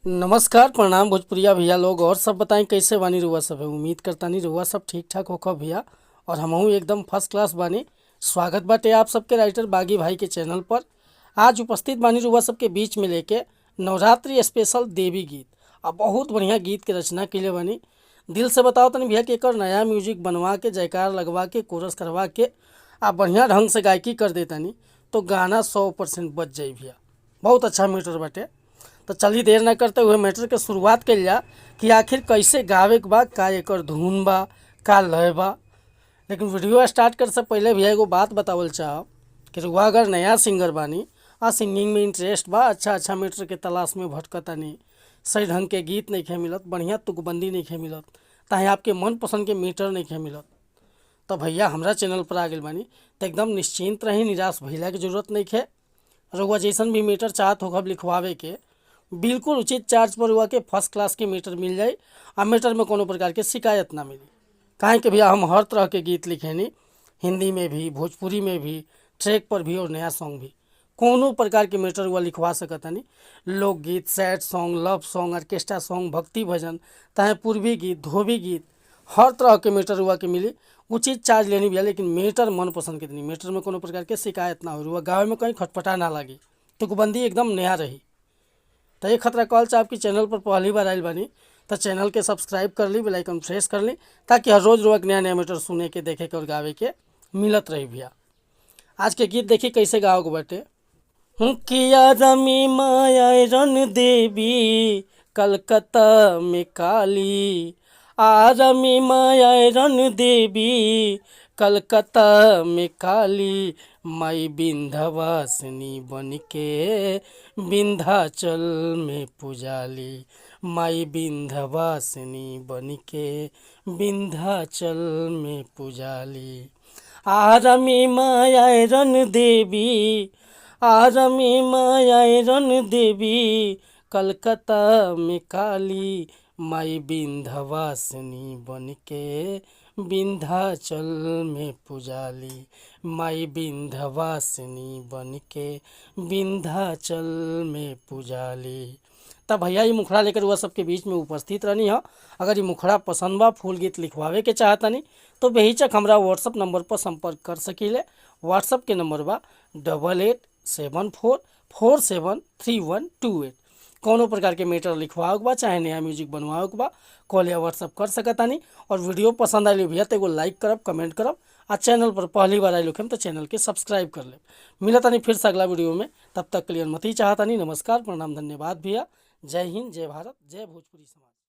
नमस्कार, प्रणाम भोजपुरिया भैया लोग। और सब बताएं कैसे बानी रुआ सब है। उम्मीद करतानी रुआ सब ठीक ठाक होखा भैया, और हमहू एकदम फर्स्ट क्लास बानी। स्वागत बाटे आप सबके राइटर बागी भाई के चैनल पर। आज उपस्थित बानी रुआ सबके बीच में लेके नवरात्रि स्पेशल देवी गीत आ बहुत बढ़िया गीत के रचना कइले बानी। दिल से बताओ तनी भैया कि एकर नया म्यूजिक बनवा के, जयकार लगवा के, कोरस करवा के आ बढ़िया ढंग से गायकी कर देतानी तो गाना 100% बच जाई भैया। बहुत अच्छा मैटर बाटे। तो चलिए देर ना करते हुए मैटर के शुरुआत कइल जा कि आखिर कैसे गावे के बा, का एकर धुन बा, का लय बा। लेकिन वीडियो स्टार्ट करे से पहले भैया एगो बात बतावल चाहब कि रुआ अगर नया सिंगर बानी आ सिंगिंग में इंटरेस्ट बा, अच्छा अच्छा मैटर के तलाश में भटकतानी, सही ढंग के गीत नहीं मिलत, बढ़िया तुकबंदी नहीं मिलत, ताहे आपके मनपसंद के मीटर नहीं मिलत, तो भैया हमरा चैनल पर आ गइल बानी तो एकदम निश्चिंत रही, निराश भइला के जरूरत नहीं है। रउआ जैसन भी मीटर चाहत होखब लिखवावे के, बिल्कुल उचित चार्ज पर रुआ के फर्स्ट क्लास के मीटर मिल जाई आ मीटर में कोनो प्रकार के शिकायत ना मिली। काहे कि भैया हम हर तरह के गीत लिखेनी, हिंदी में भी, भोजपुरी में भी, ट्रैक पर भी और नया सॉन्ग भी। कोनो प्रकार के मीटर रुआ लिखवा सकतानी। लोकगीत, sad song, love song, orchestra song, भक्ति भजन, चाहे पूर्वी गीत, धोबी गीत, हर तरह के मीटर रुआ के मिली। उचित चार्ज लेनी भैया, लेकिन मीटर मनपसंद के देनी, मीटर में कोनो प्रकार के शिकायत ना हो, रुआ गावे में कहीं खटपटा ना लागी, तुकबंदी एकदम नया रही। तो ये खतरा कॉल चाहब कि चैनल पर पहली बार आइल बानी तो चैनल के सब्सक्राइब कर ली, बेल आइकन प्रेस कर ली, ताकि हर रोज़ रोज नया नया मीटर सुने के, देखे के और गावे के मिलत रही भैया। आज के गीत देखी कैसे गाओ के बाटे। किया रमी माया रन देवी कलकत्ता में काली, आ रमी माया रन देवी कलकत्ता में काली, माई विंध्यवासिनी बन के विंध्याचल में पुजाली, माई विंध्यवासिनी बन के विंध्याचल में पुजाली। आ रमी माया रन देवी, आ रमी माया रन देवी कलकत्ता में काली, माई विंध्यवासिनी बन के विंध्याचल में पुजाली, माई विंध्यवासिनी बन के विंध्याचल में पुजाली। तब भैया ये मुखड़ा लेकर वह सबके बीच में उपस्थित रहनी है। अगर ये मुखड़ा पसंद बा, फूल गीत लिखवावे के चाहतानी तो बेहिचक हमरा व्हाट्सअप नंबर पर संपर्क कर सकीले। व्हाट्सअप के नंबर बा 8874473128। कौनो प्रकार के मैटर लिखवावे के बा, चाहे नया म्यूजिक बनवावे के बा, कॉल या व्हाट्सअप कर सकतानी। और वीडियो पसंद आइल भैया तो एगो लाइक करब, कमेंट करब आ चैनल पर पहली बार आइल होखेम तो चैनल के सब्सक्राइब कर लेब। मिलतानी फिर से अगला वीडियो में, तब तक के लिए अनुमति चाहतानी। नमस्कार, प्रणाम, धन्यवाद भैया। जय हिंद, जय भारत, जय भोजपुरी समाज।